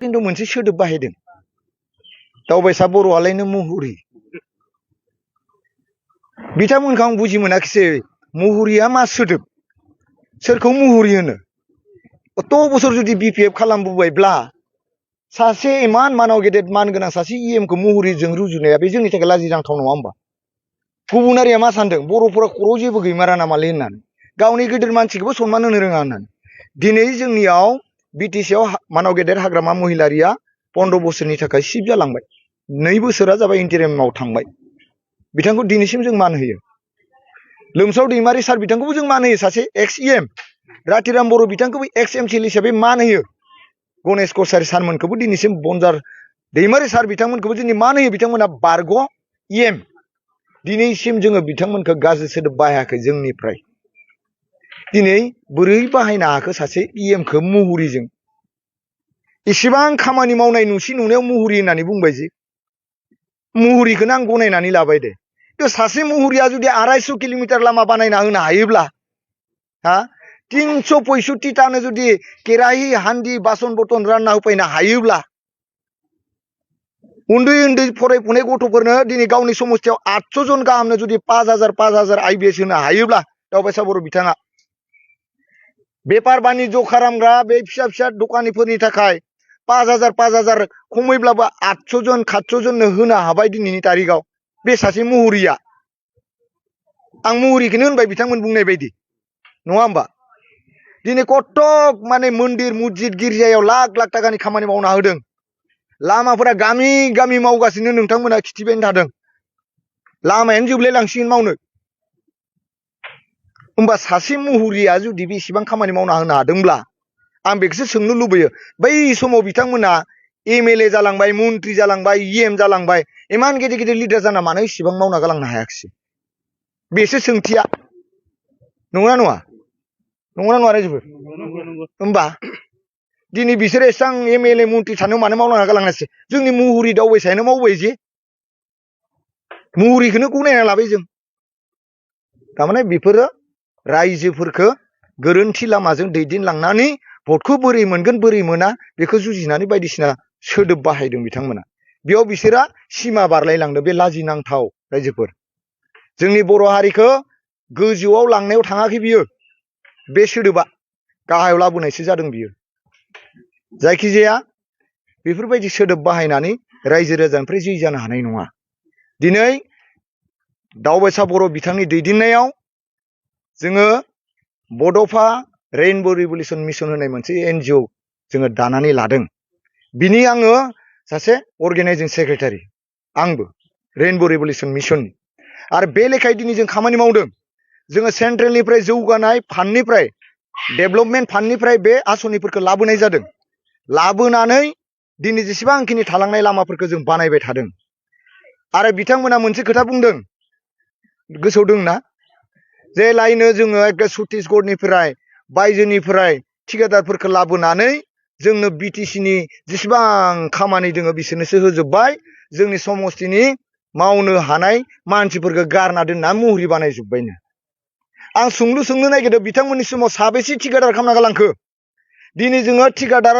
खिन्थु मोनसे सोदोब बाहायदों दावबायसा बर'आलायनो मुहुरि बिथांमोनखौ आं बुजि मोनाखिसै मुहुरिया मा सोदोब सोरखौ मुहुरि होनो अत बोसोर जुदि बिपिएफ खालामबोबायब्ला सासे इमान मानाव गेदेर मानगोनां सासे इएमखौ मुहुरिजों रुजुनाया बे जोंनि थाखाय लाजिनांथाव नङा होमबा गुबुन हारिया मा सानदों बर'फोरा खर'आव जेबो गैमारा नामालै होननानै गावनि गिदिर मानसिखौबो सनमान होनो रोङा होननानै दिनै जोंनियाव बिटिसिआव मानाव गेदेर हाग्रामा महिलारिया 15 बोसोरनि थाखाय सिफ जालांबाय 2 बोसोरा जाबाय इन्टारिमाव थांबाय बिथांखौ दिनैसिम जों मान होयो लोमसाव दैमारि सार बिथांखौबो जों मान होयो सासे एक्स इएम रातिराम बर' बिथांखौबो एक्स एमसिएल हिसाबै मान होयो गणेश कसारी सारमोनखौबो दिनैसिम बनजार दैमारि सार बिथांमोनखौबो दिनै मान होयो बिथांमोना बारग' इएम दिनैसिम जोङो बिथांमोनखौ गाज्रि सोदोब बाहायाखै जोंनिफ्राय दिनै बोरै बाहायनो हाखो सासे इएमखौ मुहुरिजों इसेबां खामानि मावनाय नुसि नुनायाव मुहुरि होननानै बुंबाय जे मुहुरिखौनो आं गनायनानै लाबाय दे सासे मुहुरिया जुदि 250 किल'मिटार लामा बानायना होनो हायोब्ला हा 365 टानो जुदि केराहि हान्दि बासन बर्तन रानना होफैनो हायोब्ला उन्दै उन्दै फरायफुनाय गथ'फोरनो दिनै गावनि समस्थियाव 800 जन गाहामनो जुदि 5000 आइबिएस होनो हायोब्ला दावबायसा बर' बिथाङा बेफार बानिज्य खालामग्रा बे फिसा फिसा दखानिफोरनि थाखाय 5000 खमैब्लाबो 800 जन 700 जननो होनो हाबाय दिनैनि तारिखाव बे सासे मुहुरिया आं मुहुरिखौनो होनबाय बिथांमोन बुंनाय बायदि नङा होमबा दिनै कटक माने मन्दिर मस्जिद गिर्जायाव लाख लाख थाखानि खामानि मावना होदों लामाफोरा गामि गामि मावगासिनो नोंथांमोना खिथिबायनो थादों लामायानो जोबलाय लांसिगोन मावनो होमबा सासे मुहुरिया जुदि बेसेबां खामानि मावना होनो हादोंब्ला आं बेखौसो सोंनो लुबैयो बै समाव बिथांमोना एमएलए जालांबाय मन्त्रि जालांबाय इएम जालांबाय इमान गेदेर गेदेर लिडार जाना मानो इसेबां मावना गालांनो हायाखिसै बेसो सोंथिया नंगौना नङा नंगौना नङा रायजोफोर होमबा दिनै बिसोर एसां एमएलए मन्त्रि थानायाव मानो मावना गालांनायसै जोंनि मुहुरि दावबायसायानो मावबाय जे मुहुरिखौनो गनायना लाबाय जों थारमाने बेफोरो रायजोफोरखौ गोरोन्थि लामाजों दैदेनलांनानै भटखौ बोरै मोनगोन बोरै मोना बेखौ जुजिनानै बायदिसिना सोदोब बाहायदों बिथांमोना बेयाव बिसोरा सिमा बारलायलांदों बे लाजिनांथाव रायजोफोर जोंनि बर' हारिखौ गोजौआव लांनायाव थाङाखै बियो बे सोदोबा गाहायाव लाबोनायसो जादों बियो जायखिजाया बेफोरबायदि सोदोब बाहायनानै रायजो राजानिफ्राय जै जानो हानाय नङा दिनै दावबायसा बर' बिथांनि दैदेननायाव जोङो बड'फा रेइनब' रिभलिउसन मिशन होननाय मोनसे एनजिअ जोङो दानानै लादों बिनि आङो सासे अर्गेनाइजिं सेक्रेटारि आंबो रेइनब' रिभलिउसन मिशननि आरो बे लेखायै दिनै जों खामानि मावदों जोङो सेन्ट्रेलनिफ्राय जौगानाय फान्डनिफ्राय डेभेलपमेन्ट फान्डनिफ्राय बे आसनिफोरखौ लाबोनाय जादों लाबोनानै दिनै जेसेबांखिनि थालांनाय लामाफोरखौ जों बानायबाय थादों आरो बिथांमोना मोनसे खोथा बुंदों गोसोआव दंना जे लायनो जोङो एके छत्तीसगढ़निफ्राय बायजोनिफ्राय थिकादारफोरखौ लाबोनानै जोंनो बिटिसिनि जेसेबां खामानि दङ बिसोरनोसो होजोबबाय जोंनि समस्तिनि मावनो हानाय मानसिफोरखौ गारना दोनना मुहुरि बानायजोब्बायनो आं सोंलु सोंनो नागिरदों बिथांमोननि समाव साबेसे थिकादार खालामना गालांखो दिनै जोङो थिकादार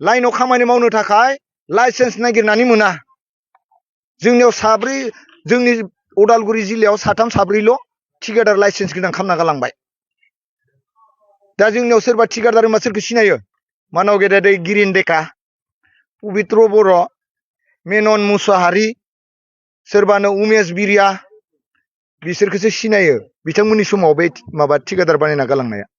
लाइनाव खामानि मावनो थाखाय लाइसेन्स नागिरनानै मोना जोंनियाव साब्रै जोंनि उदालगुरि जिल्लायाव साथाम साब्रैल' थिकादार लाइसेन्स गोनां खालामना गालांबाय दा जोंनियाव सोरबा थिकादार होनबा सोरखौ सिनायो मानाव गेदेर गिरिन डेका पबित्र बर' मेनन मुसाहारि सोरबानो उमेश बिरिया बिसोरखौसो सिनायो बिथांमोननि समाव बे माबा थिकादार बानायना गालांनाया